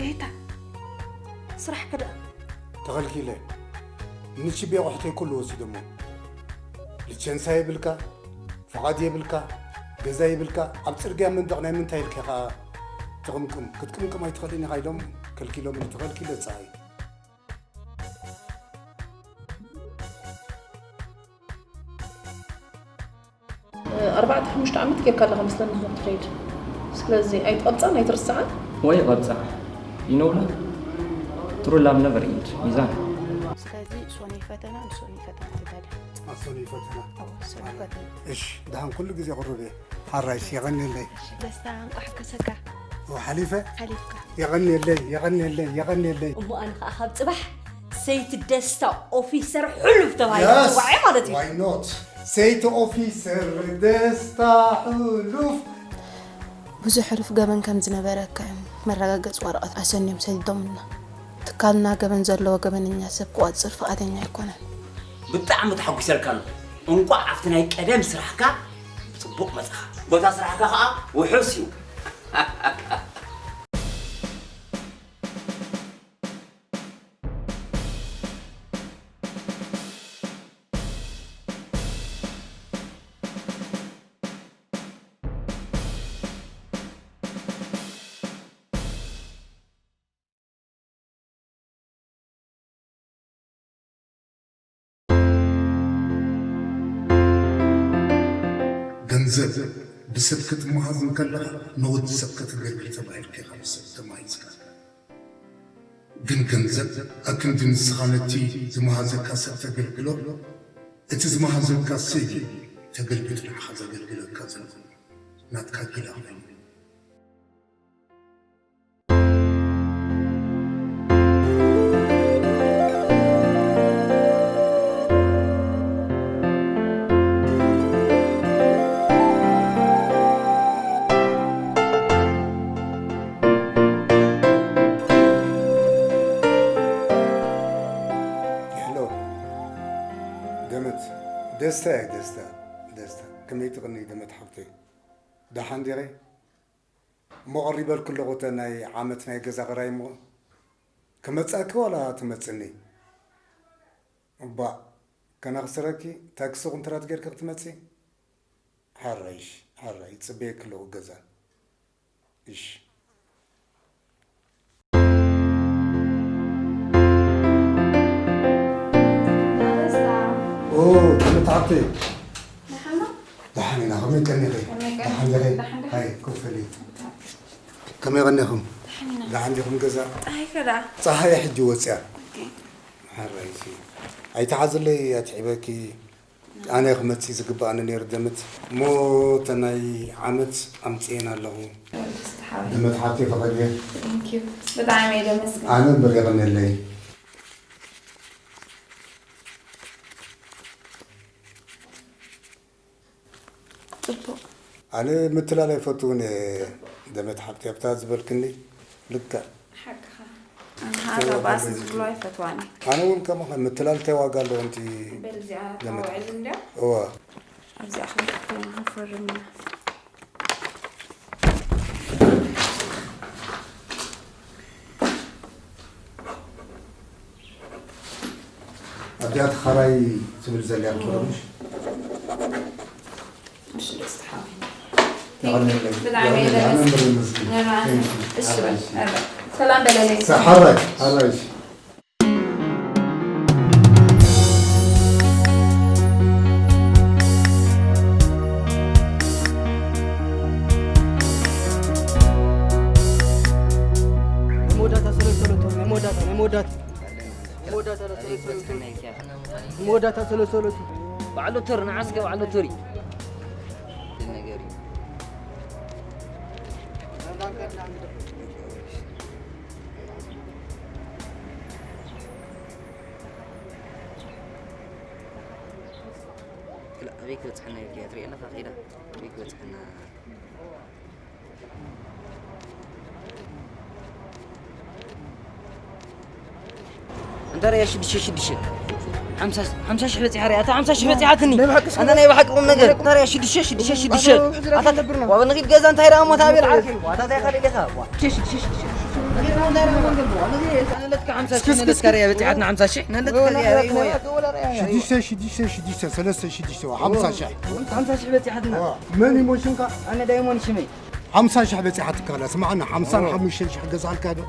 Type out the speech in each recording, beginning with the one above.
እታ ስራሕ ከዳ ተኸልኪለ። ንቺ ቤቑሕተይ ኩሉ ወሲዶሞ። ልቸንሳ የብልካ፣ ፍቓድ የብልካ፣ ገዛ የብልካ፣ ኣብ ጽርግያ መንደቕ ናይ ምንታይ ኢልካ ኢኻ ትቕምቅም? ክትቅምቅም ኣይትኽእልን ኢኻ ኢሎም ከልኪሎምኒ። ተኸልኪለ ጸሃይ። ኣርባዕተ ሓሙሽተ ዓመት ጌርካ ኣለኻ መስለኒ ከም ትኸይድ። ስለዚ ኣይትቐብጻን ኣይትርስዓን። ወይ ይቐብጻ። You know what? True love never end. ሚዛን። ስለዚ ሶኒ ፈተና፣ ንሶኒ ፈተና ትዳደ። ኣሶኒ ፈተና። ኣዎ፣ ሶኒ ፈተና። እሺ፣ ደሓን ኩሉ ግዜ ቅሩብ እየ። ሓራይሽ፣ የቐንየለይ። እሺ፣ ደስታ፣ እንቋዕ ሓጎሰካ። ኦ፣ ሓሊፈ? ሓሊፍካ። የቐንየለይ፣ የቐንየለይ፣ የቐንየለይ። እሞ ኣነ ኸኣ ካብ ጽባሕ ሰይቲ ደስታ ኦፊሰር ሕሉፍ ተባሂለ Yes! ክጽዋዕ እየ ማለት እዩ። Why not? ሰይቲ ኦፊሰር ደስታ ሕሉፍ። ብዙሕ ሕሉፍ ገበን ከም ዝነበረካ እዮም መረጋገጺ ወረቐት ኣሰንዮም ሰዲዶምልና። ትካልና ገበን ዘለዎ ገበነኛ ሰብ ክቖጽር ፍቓደኛ ኣይኮነን። ብጣዕሚ ተሓጒሰልካ ኣለኹ። እንቋዕ ኣብቲ ናይ ቀደም ስራሕካ ብጽቡቕ መጻኻ። ቦታ ስራሕካ ኸኣ ውሑስ እዩ። ገንዘብ ብሰብ ክትመሃዝ እንከለኻ ንወዲ ሰብ ከተገልግል ተባሂልካ ኢኻ ብሰብ ተማሂዝካ። ግን ገንዘብ ኣክንዲ ንስኻ ነቲ ዝመሃዘካ ሰብ ተገልግሎ፣ እቲ ዝመሃዘካ ሰብ እዩ ተገልቢጡ ንዓኻ ዘገልግለካ ዘሎ። ናትካ ጊላ ኮይኑ። ሄሎ፣ ደመት፣ ደስታ እየ፣ ደስታ፣ ደስታ። ከመይ ትቕንይ ደመት ሓብተይ? ደሓን ዲኺ? እሞ ቀሪበልኪ ኣለኹ እተ ናይ ዓመት ናይ ገዛ ኽራይ እሞ ክመጻኪ ዋላ ትመጽኒ? እባ ከነኽስረኪ ታክሲ ኩንትራት ጌርኪ ክትመጺ? ሓራይሽ፣ ሓራይ ይጽበየኪ ኣለኹ ገዛ። እሺ። ኦ፣ ተመታዕቲ። ደሓን ዶ? ደሓን ኢና፣ ከመይ ቀኒኺ? ከመይ ቀኒኺ? ደሓን ዲኺ? ደሓን ዲኺ? ሃይ፣ ኮፍ በሊ። ከመይ ቀኒኹም? ደሓን ኢና። ደሓን ዲኹም ገዛ? ጸሓይ ከ ደኣ? ጸሓይ ሕጂ ወጽያ። ኦኬ። ሓራይሲ። ኣይትሓዝለይ፣ ኣትዒበኪ። ኣነ ክመጽእ ዝግብኣኒ ነይሩ ደመት። እሞ እተ ናይ ዓመት ኣምጽኤን ኣለኹ። ደመት ሓብተይ ፈቐድየ። Thank you። ብጣዕሚ እየ ደመስግን። ኣነ እምበር የቐንየለይ። ጽቡቕ። ኣነ ምትላል ኣይፈትውን እየ፣ ደመት ሓብቲ ኣብታ ዝበልክኒ ልክዕ። ሓቅኻ። ኣነ ከዓ እታ ባእሲ ዝብሎ ኣይፈትዋን እየ። ኣነ እውን ከማኻ ምትላል እንታይ ዋጋ ኣለዎ? እንቲ በል እዚኣ ደመት ታውዕል እንድያ። እዋ። ኣብዚኣ ክንክተል ንፈርም ኢና። ኣብዚኣ ተኻራይ ትብል ዘላ እያ ትኾን፣ ምሽ? እሺ፣ ደስ ተሓዊ። የቐንየለይ። ብጣዕሚ የቐንየለይ። የደስ። ኣነ እምበር ይመስል። ንርኣን። Thank you። እሺ፣ በል። ሓራይሽ። ሰላም በለለይ። ሰ-፣ ሓራይ፣ ሓራይሽ። ናይ መወዳእታ ሰለስተ ሎተሪ፣ ናይ መወዳእታ፣ ናይ መወዳእታ። ናይ መወዳእታ ሎተሪ፣ ሎተሪ። ናይ መወዳእታ ሰለስተ ሎተሪ። በዓል ሎተሪ፣ ንዓ እስከ በዓል ሎተሪ። ነገር እዩ። ክላ-፣ ኣበይ ክበጽሐና ኢልካ ትርኢ ኣለኻ? ኸይዳ ኣበይ ክበጽሐና? እንተ ርያ ሽዱሽተ ሽዱሽተ። ሓምሳ፣ ሓምሳ ሽሕ በጺሓ ርያ። ኣታ ሓምሳ ሽሕ በጺሓትኒ። ናይ ብሓቂ ኣታ ናይ ብሓቂ ቁም ነገር። እንተ ርያ ሽዱሽተ ሽዱሽተ ሽዱሽተ። ኣታ፣ ኣታ፣ ኣታ፣ ዋበ ንኺድ ገዛ እንታይ ደኣ እሞ ታቤል ዓርኪ። ኣታ እንታይ ኻደ ኢኻ? ዋ። ሽዱሽተ ሽዱሽተ። ሓምሳ ሺሕ ነለትካ ርያ በፂሓትና ሓምሳ ሺሕ ነለትካ ርያ ርያ ሽዱሽተ ሽዱሽተ ሽዱሽተ ሰለስተ ሽዱሽተ ሓምሳ ሺሕ ሓምሳ ሺሕ በፂሓትና መን ይሞ ሽምካ ኣነ ዳይሞን ሽመይ ሓምሳ ሺሕ በፂሓትካ ኣላ ስማዕና ሓምሳን ሓሙሽተን ሺሕ ገዛልካ ዶ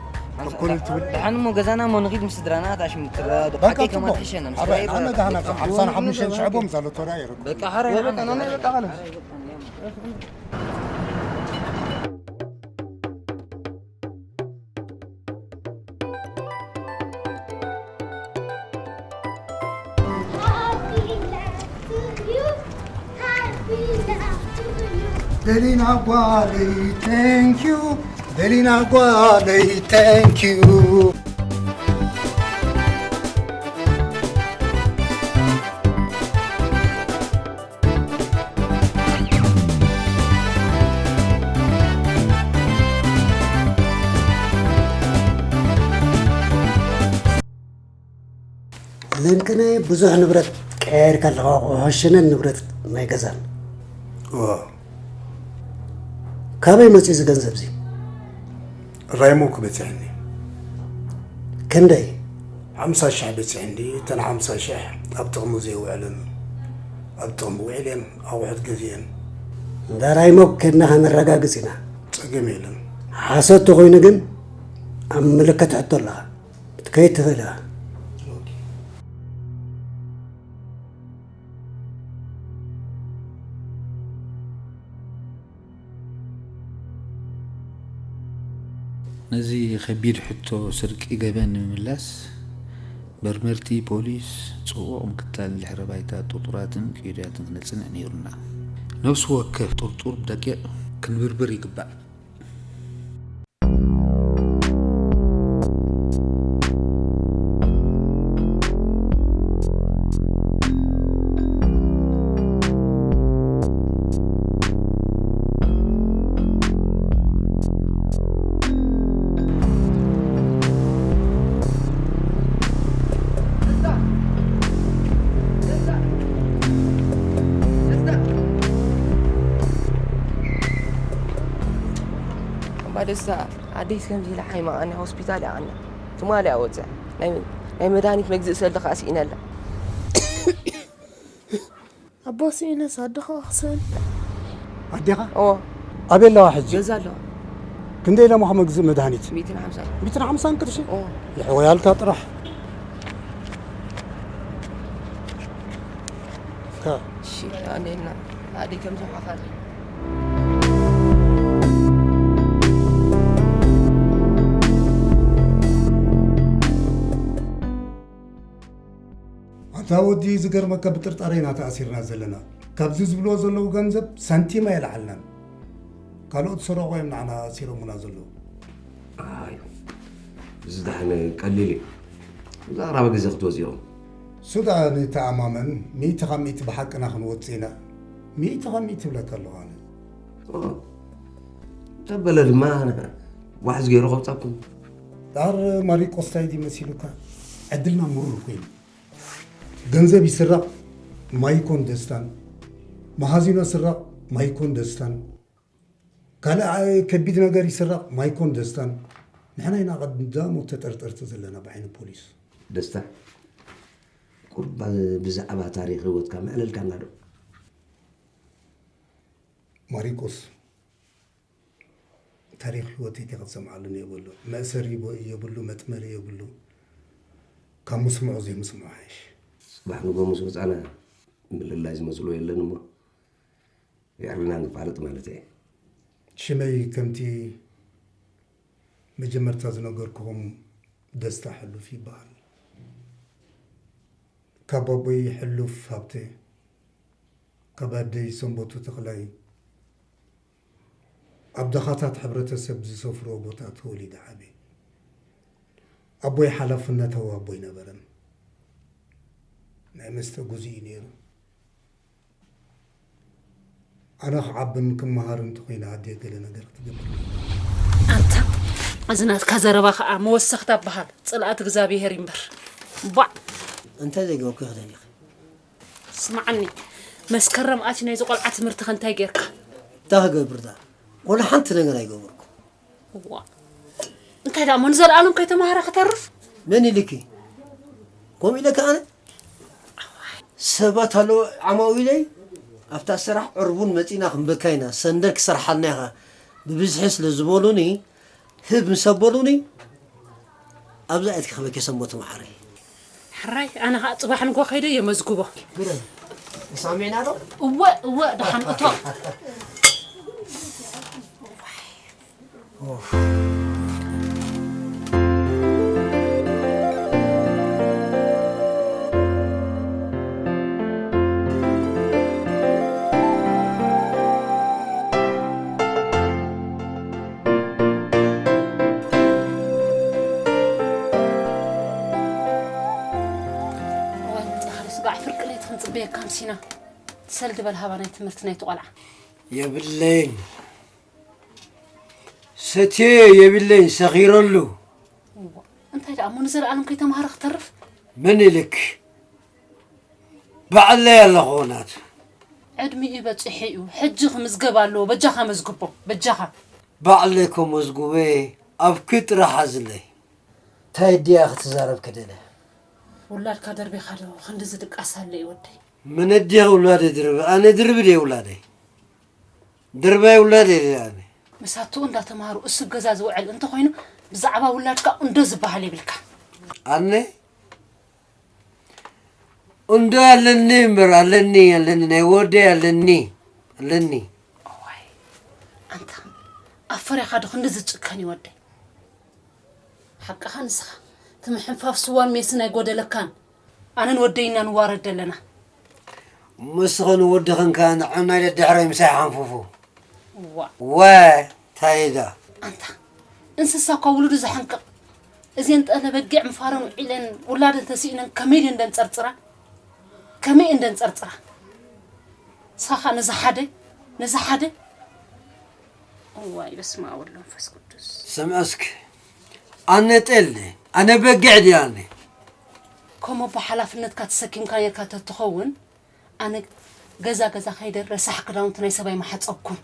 ኮለል ትብል ደሓን እሞ ገዛና እሞ ንኺድ ምስ ስድራና ታሽም ትረዳ በቃ ሓቀይ ከማ ጽቡቅ ትሕሸና ምስ ኣበይ ትረዳ ኣነ ዳህና ሓምሳን ሓሙሽተን ሺሕ ቦም ዛሎ ተራ ይሩ በቃ ሓረ በቃ ናና በቃ ሓለ ደሊና ጓለይ thank you ደሊና ጓለይ thank you ለንቅነ ብዙሕ ንብረት ቀያይርካ ኣለኻ፣ ቁሕሽነን ንብረት ናይ ገዛን። እወ። ካበይ መጺኡ እዚ ገንዘብ እዚ? ራይሞ ክበጽሐኒ። ክንደይ? ሓምሳ ሽሕ በጺሐኒ። እተን ሓምሳ ሽሕ ኣብ ጥቕሚ ዘየውዕለን ኣብ ጥቕሚ ውዒለን ኣቑሑት ገዚአን። እንዳ ራይሞ ከድና ከነረጋግጽ ኢና። ጸገም የለን። ሓሰት ተኾይኑ ግን ኣብ ምልክት ሕቶ ኣለኻ። ክትከይድ ትኽእል ኢኻ። ነዚ ከቢድ ሕቶ ስርቂ ገበን ንምምላስ መርመርቲ ፖሊስ ጽቡቕ ምክትታልን ድሕረ ባይታ ጥርጡራትን ቅዩዳትን ክነጽንዕ ነይሩና። ነፍሲ ወከፍ ጥርጡር ብደቂቕ ክንብርብር ይግባእ። ኣባ ደስታ ኣደይስ ከምዚ ኢላ ሓይማ ኣነ ሆስፒታል እያ ኣነ ትማሊ እያ ወፅያ ናይ ናይ መድሃኒት መግዝእ ሰልዲ ከዓ ስኢነላ ኣቦ ስኢነስ ኣደኻ ክስእን ኣዴኻ ኦ ኣበይ ኣለዋ ሕጂ ገዛ ኣለዋ ክንደይ ኢሎሞ ከመግዝእ መድሃኒት ሚእትን ሓምሳን ሚእትን ሓምሳን ቅርሺ ኦ ይሕወያልካ ጥራሕ ካ እሺ ኣኔና ኣደይ ከምዚ ሓኻል ኣታ ወዲ ዝገርመካ ብጥርጣሬ ኢና ተኣሲርና ዘለና። ካብዚ ዝብልዎ ዘለዉ ገንዘብ ሳንቲም ኣየልዓልናን። ካልኦት ዝሰረቑ እዮም ንዓና ኣሲሮሙና ዘለዉ። ኣይ፣ እዚ ደሓን ቀሊል እዩ። ብዛዕባ ግዜ ክትወፅኦም። እሱ ደኣ ንተኣማመን፣ ሚእቲ ካብ ሚእቲ ብሓቅና ክንወፅእ ኢና። ሚእቲ ካብ ሚእቲ እብለካ ኣለኹ ኣነ። ኦ፣ ተበለ ድማ ዋሕዚ ገይሩ ከውፃኩም። ዳር ማሪቆስ ታይ ድዩ መሲሉካ? ዕድልና ምሩር ኮይኑ። ገንዘብ ይስረቕ ማይኮን ደስታን፣ መኻዚኖ ስረቕ ማይኮን ደስታን፣ ካልእ ከቢድ ነገር ይስረቕ ማይኮን ደስታን። ንሕና ኢና ቀዳሞት ተጠርጠርቲ ዘለና ብዓይኒ ፖሊስ። ደስታ፣ ቁርባ ብዛዕባ ታሪኽ ህይወትካ ምዕለልካና ዶ? ማሪቆስ፣ ታሪኽ ህይወተይ እንታይ ክትሰምዓሉን የብሉ። መእሰሪ የብሉ፣ መጥመሪ የብሉ። ካብ ምስምዖ ዘይምስምዖ ይሓይሽ። ጽባሕ ንጎ ምስ ወጻና ምልላይ ዝመስሎ የለን እሞ የዕሪና ንፋለጥ ማለት እየ። ሽመይ ከምቲ መጀመርታ ዝነገርኩኹም ደስታ ሕሉፍ ይበሃል። ካብ ኣቦይ ሕሉፍ ሃብተ፣ ካብ ኣደይ ሰንበቱ ተኽላይ፣ ኣብ ድኻታት ሕብረተሰብ ዝሰፍርዎ ቦታ ተወሊደ ዓብየ። ኣቦይ ሓላፍነታዊ ኣቦ ኣይነበረን። ናይ መስተ ጉዙእ እዩ ነይሩ። ኣነ ክዓብን ክመሃር እንተኾይነ ኣደ ገለ ነገር ክትገብር። ኣንታ እዚ ናትካ ዘረባ ኸኣ መወሰኽታ በሃል ጽልኣት እግዚኣብሄር ይንበር። ባዕ እንታይ ዘይገበርኩ ኢኺ ደሊኺ? ስምዓኒ መስከረም ኣቲ ናይዚ ቆልዓ ትምህርትኸ እንታይ ጌርካ? እንታይ ክገብር ደኣ? ወላ ሓንቲ ነገር ኣይገበርኩ። እዋ እንታይ ደኣ እሞ ንዘለኣለም ከይተማሃረ ክተርፍ? መን ኢልኪ? ከምኡ ኢለኪ ኣነ? ሰባት ኣለዉ ዓማዊለይ፣ ኣብታ ስራሕ ዕርቡን መጺና ክንበካ ኢና፣ ሰንደል ክሰርሓልና ኢኻ ብብዝሒ ስለ ዝበሉኒ፣ ህብ ምስ ኣበሉኒ፣ ኣብዛ እያ ትከበኪ ሰንበቱ መዓረይ። ሕራይ፣ ኣነ ኸኣ ጽባሕ ንግሆ ከይደ የመዝግቦ። ግደን። ተስማዕሚዕና ዶ? እወ፣ እወ፣ ደሓን እቶ። እዋይ፣ ጻዕሪ ስጋዕ ፍርቂ ለይቲ ክንጽበየካ ኣምሲና። ሰልዲ በል ሃባ ናይ ትምህርቲ ናይቲ ቆልዓ። የብለይን። ሰትየ የብለይን፣ ሰኺረሉ። እዋ፣ እንታይ ደኣ እሞ ንዘለኣለም ከይተማሃረ ክተርፍ? መን ኢልክ? ባዕለይ ኣለኹ ናቱ። ዕድሚኡ በጺሑ እዩ። ሕጂ ክምዝገብ ኣለዎ። በጃኻ መዝግቦ። በጃኻ። ባዕለይ ከመዝግቦ ኣብኪ ጥራሕ ሓዝለይ። እንታይ ድያ ክትዛረብ ክደለ? ውላድካ ደርቢኻ ዶ ክንድዚ ድቃስ ኣለ እዩ ወደይ? መን ኣዴኺ ውላደይ ድርቢ? ኣነ ድርቢ ድየ ውላደይ? ድርባይ ውላደይ ድየ ኣነ? ምሳትኡ እንዳተማሃሩ እሱ ገዛ ዝውዕል እንተኾይኑ ብዛዕባ ውላድካ እንዶ ዝበሃል የብልካ። ኣነ እንዶ ኣለኒ እምበር፣ ኣለኒ፣ ኣለኒ፣ ናይ ወደይ ኣለኒ፣ ኣለኒ። እዋይ፣ ኣንታ ኣፈሪኻ ዶ ክንድዚ ዝጭከን እዩ ወደይ? ሓቅኻ ንስኻ፣ እቲ ምሕንፋፍ ስዋን ሜስን ኣይጎደለካን። ኣነን ወደይ ኢና ንዋረድ ዘለና። ምስኽን ወድኽን ከኣ ንዕናይ ደድሕረይ ምሳይ ሓንፉፉ። እዋ። ወ፣ ታይዳ። ኣንታ፣ እንስሳ እኳ ውሉዱ ዝሓንቅቕ። እዘን ጠለ በጊዕ ምፋረን ውዒለን፣ ውላደን ተስኢነን ከመይ ድየን ደንጸርጽራ? ከመይ እየን ደንጸርጽራ? ንስኻ ኸኣ ነዚ ሓደ፣ ነዚ ሓደ። እዋይ፣ በስመ ኣብ ወወልድ ወመንፈስ ቅዱስ። ስምዐ እስኪ፣ ኣነ ጤል ድየ? ኣነ በጊዕ ድየ ኣነ? ከም ኣቦ ሓላፍነትካ ተሰኪምካ ኔርካ ተትኸውን፣ ኣነ ገዛ ገዛ ከይደ ረሳሕ ክዳውንቲ ናይ ሰብ ኣይምሓጸብኩን።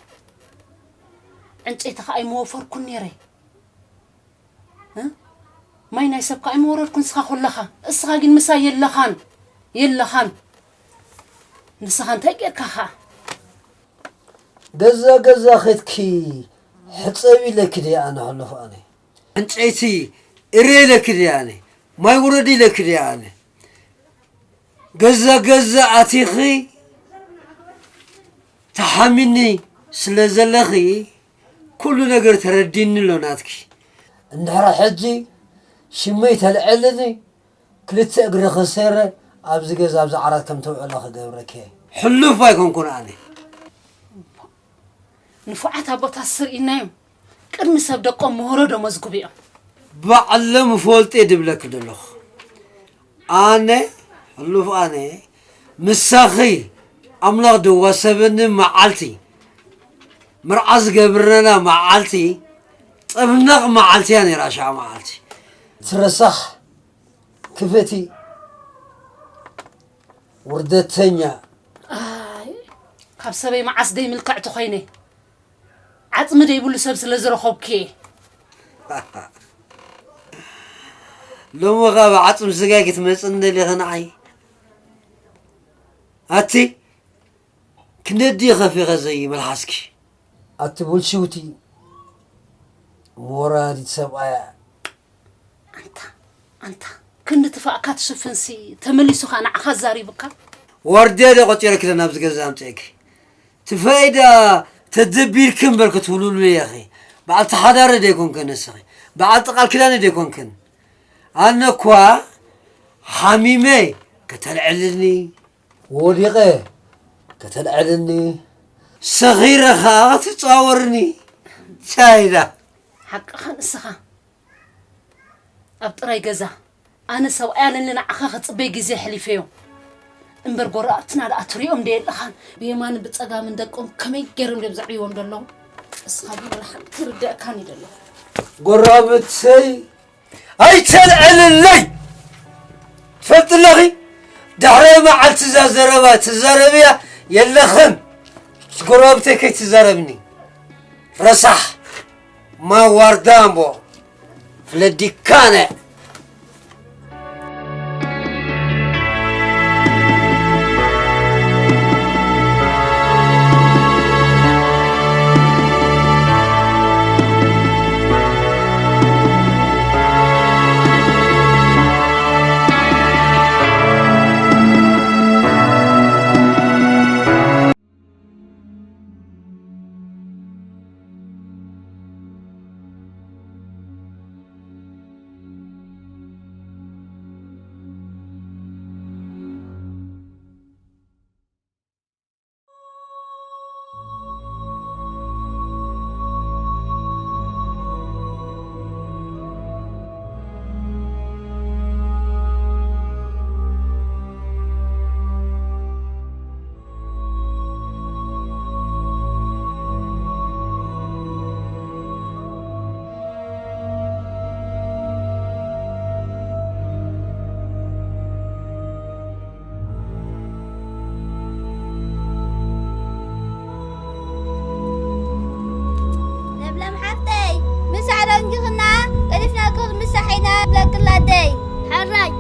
ዕንጨይቲ ከኣ ኣይምወፈርኩን ኔረ። እ? ማይ ናይ ሰብ ከኣ ኣይምወረድኩን ንስኻ ኮለኻ። እስኻ ግን ምሳይ የለኻን። የለኻን። ንስኻ እንታይ ጌርካ ኸኣ? ገዛ ገዛ ኸድኪ ሕጸቢ ኢለኪ ድየ ኣነ ሕሉፍ ኣነ? ዕንጨይቲ እርየ ኢለኪ ድየ ኣነ? ማይ ውረዲ ኢለኪ ድየ ኣነ? ገዛ ገዛ ኣቲኺ ተሓሚኒ ስለ ዘለኺ ኩሉ ነገር ተረዲኒ ኣሎ ናትኪ። እንድሕር ሕጂ ሽመይ ተልዕልኒ ክልተ እግሪ ከሰረ ኣብዚ ገዛ ኣብዚ ዓራት ከም ተውዕሎ ክገብረኪ እየ። ሕሉፍ ኣይኮንኩን ኣነ። ንፉዓት ኣቦታት ስርኢናዮም ቅድሚ ሰብ ደቆም ምህሮ ዶ መዝግቡ እዮም። ባዕሎም እፈልጥ እየ ድብለኪ ዘለኹ። ኣነ ሕሉፍ ኣነ ምሳኺ ኣምላኽ ደዋሰበኒ መዓልቲ፣ መርዓ ዝገብርና መዓልቲ፣ ጠብናቕ መዓልቲ እያ ነይራ፣ ሽዓ መዓልቲ። ትረሳሕ ክፈቲ ውርደተኛ። ኣይ፣ ካብ ሰበይ መዓስ ደይ ምልክዕቲ ኮይነ፣ ዓጽሚ ደይብሉ ሰብ ስለ ዝረኸብኩ እየ። ሎሚ ካብ ዓጽሚ ስጋይ ክትመጽኒ ደሊኺ ንዓይ? ኣቲ ክንደዲ ከፊኸ ዘይ መልሓስኪ። ኣቲ ቡልሽውቲ ወራዲት ሰብኣያ። ኣንታ፣ ኣንታ፣ ክንዲ ትፋእካ ትሽፍንሲ፣ ተመሊሱ ኸኣ ንዓኻ ዛሪቡካ? ዋርድያ ድየ ቆጺረኪ ዶ ናብዚ ገዛ ኣምጺኤኪ? ትፈይዳ ተደቢርኪ እምበር ክትውልሉ ኢኺ። በዓልቲ ሓዳረ ደይኮንክን ንስኺ። በዓልቲ ቃል ኪዳነ ደይኮንክን። ኣነ እኳ ሓሚመ ከተልዕልኒ፣ ወዲቐ ከተልዕልኒ፣ ሰኺረ ኸኣ ክትጻወርኒ። ቻይዳ። ሓቅኻ ንስኻ። ኣብ ጥራይ ገዛ ኣነ ሰብኣይ ኣለኒ ንዓኻ ክጽበይ ግዜ ኣሕሊፈዮ። እምበር ጎረባብትና ደኣ ትሪኦም ዶ የለኻን? ብየማንን ብጸጋምን ደቆም ከመይ ገይሮም ድዮም ዘዕብይዎም ዘለዉ? እስኻ ግን ወላ ሓንቲ ክርደአካን እዩ ዘሎ። ጎረባብተይ ኣይተልዕልለይ! ትፈልጢ ኣለኺ? ድሕሪ መዓልቲ እዛ ዘረባ ትዛረብያ የለኽን። ጎረባብተይ ከይትዛረብኒ። ረሳሕ። ማዋርዳ እምቦ። ፍለዲካነ። ለምለም ሓፍተይ፣ ምሳሕ ደንጊኽና፣ ገዲፍናኪ ክንምሳሕ ኢና፣ ብለክላ ኣደይ። ሕራይ።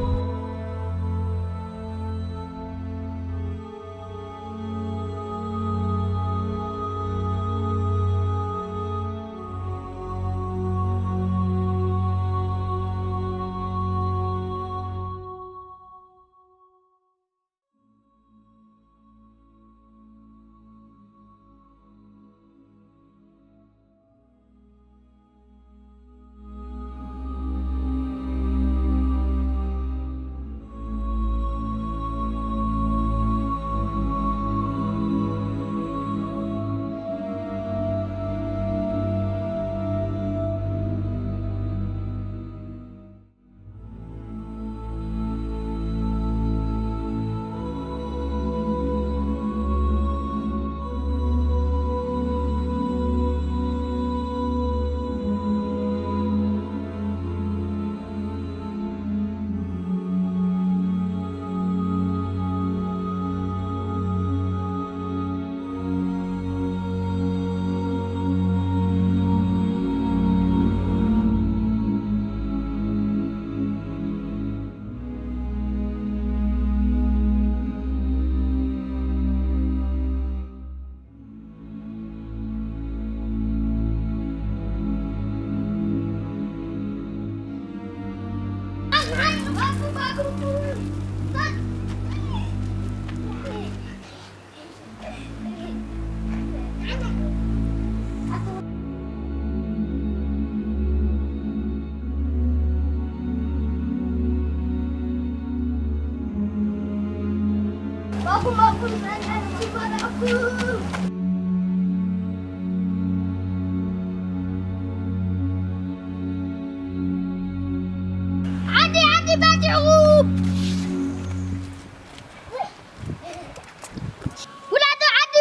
ዓዲ ዓዲ ባቲዕኹ ውላዶ ዓዲ።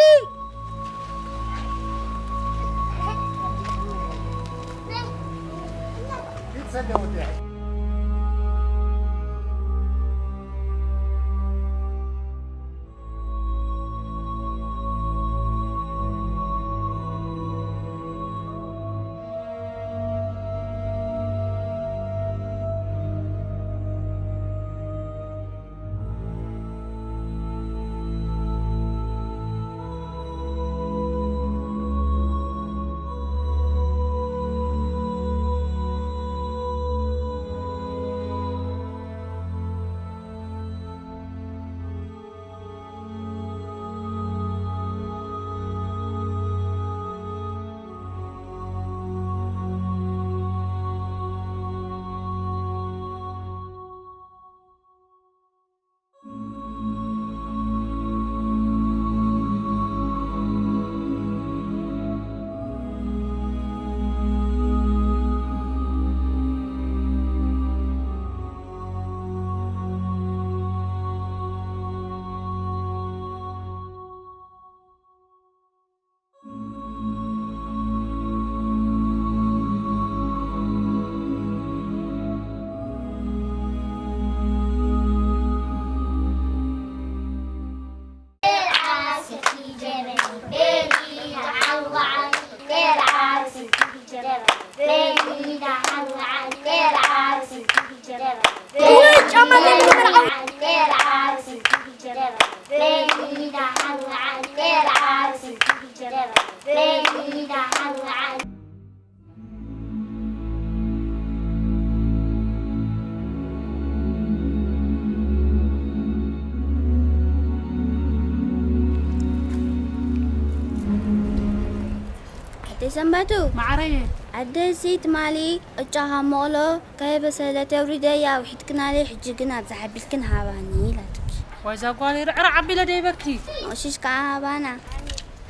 ኣደይ ሰንበቱ፣ ማዕረየ። ኣደይ ትማሊ ቅጫ ካብ መቕሎ ከይበሰለት የውሪደያ፣ ውሒድክናለይ፣ ሕጂ ግን ኣብዛ ሓቢልክን ሃባኒ ኢላትኪ። ወይ እዛ ጓለይ፣ ርዕራዕ ኣቢለ ደይበኪ። መቕሽሽ ከኣ ሃባና።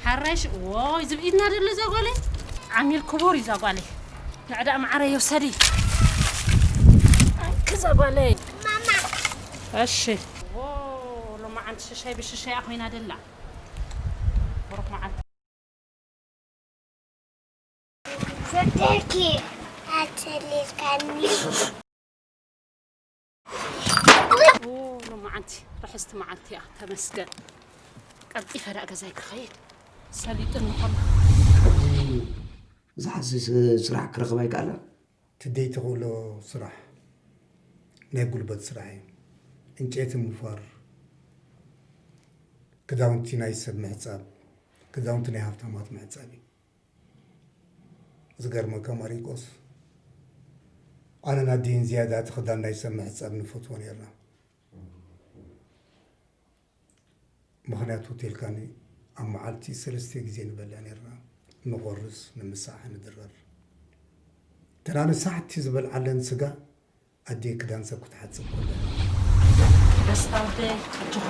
ሓራሽ፣ ወይ ዝብኢትና ደሎ እዛ ጓለይ። ዓሚል ክቡር እዩ እዛ ጓለይ። ንዕዳ ማዕረየ ውሰዲ። ኣንኪ እዛ ጓለይ። እሺ። ዎ፣ ሎማዓንቲ ሽሻይ ብሽሻይ ኮይና ደላ። ብሩኽ መዓልቲ። ፍቅርኪ ኣትሊልካኒ። ኦ፣ ሎማዓንቲ ርሕስቲ መዓልቲ እያ። ተመስገን። ቀልጢፈ ዳእ ገዛይ ክኸይድ ሰሊጥኒ ከሎ። እዚ ዝሓሲ ስ-፣ ስራሕ ክረኽብ ኣይከኣለን። ትደይ ትኽእሎ ስራሕ ናይ ጉልበት ስራሕ እዩ። ዕንጨይቲ ምፋር፣ ክዳውንቲ ናይ ሰብ ምሕጻብ፣ ክዳውንቲ ናይ ሃብታማት ምሕጻብ እዩ። ዝገርመካ ማሪቆስ፣ ኣነን ኣዲን ዝያዳ እቲ ክዳን ናይ ሰብ ምሕጻብ ንፈትዎ ነይርና። ምኽንያቱ ሆቴልካኒ ኣብ መዓልቲ ሰለስተ ግዜ ንበልዕ ነይርና፣ ንቖርስ፣ ንምሳሕ፣ ንድረር። እተን ኣነ ሳሕቲ ዝበልዓለን ስጋ ኣደይ ክዳን ሰብ ክትሓጽብ ከላ። ደስታ ወደይ፣ ኣጆኻ፣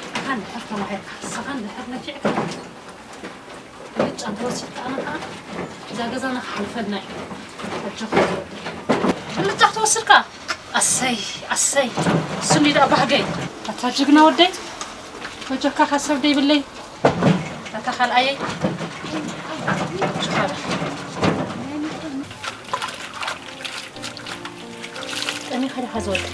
ንስኻ እንድሕር ተማሂርካ፣ ንስኻ እንድሕር ነፊዕካ፣ ብልጫ እንተወሲድካ ኣነ ከኣ እዛ ገዛና ክሓልፈልና እዩ። ኣጆኻ ወደይ። ብልጫ ተወሲድካ? ኣሰይ፣ ኣሰይ። ስኒ ደኣ ባህገይ። ኣታ ጅግና ወደይ። በጃካ ካሰብ ደይብለይ። ኣታ ካልኣየይ። ጭኻበ። ጠሚኻ ዲኻ ዝወድእ?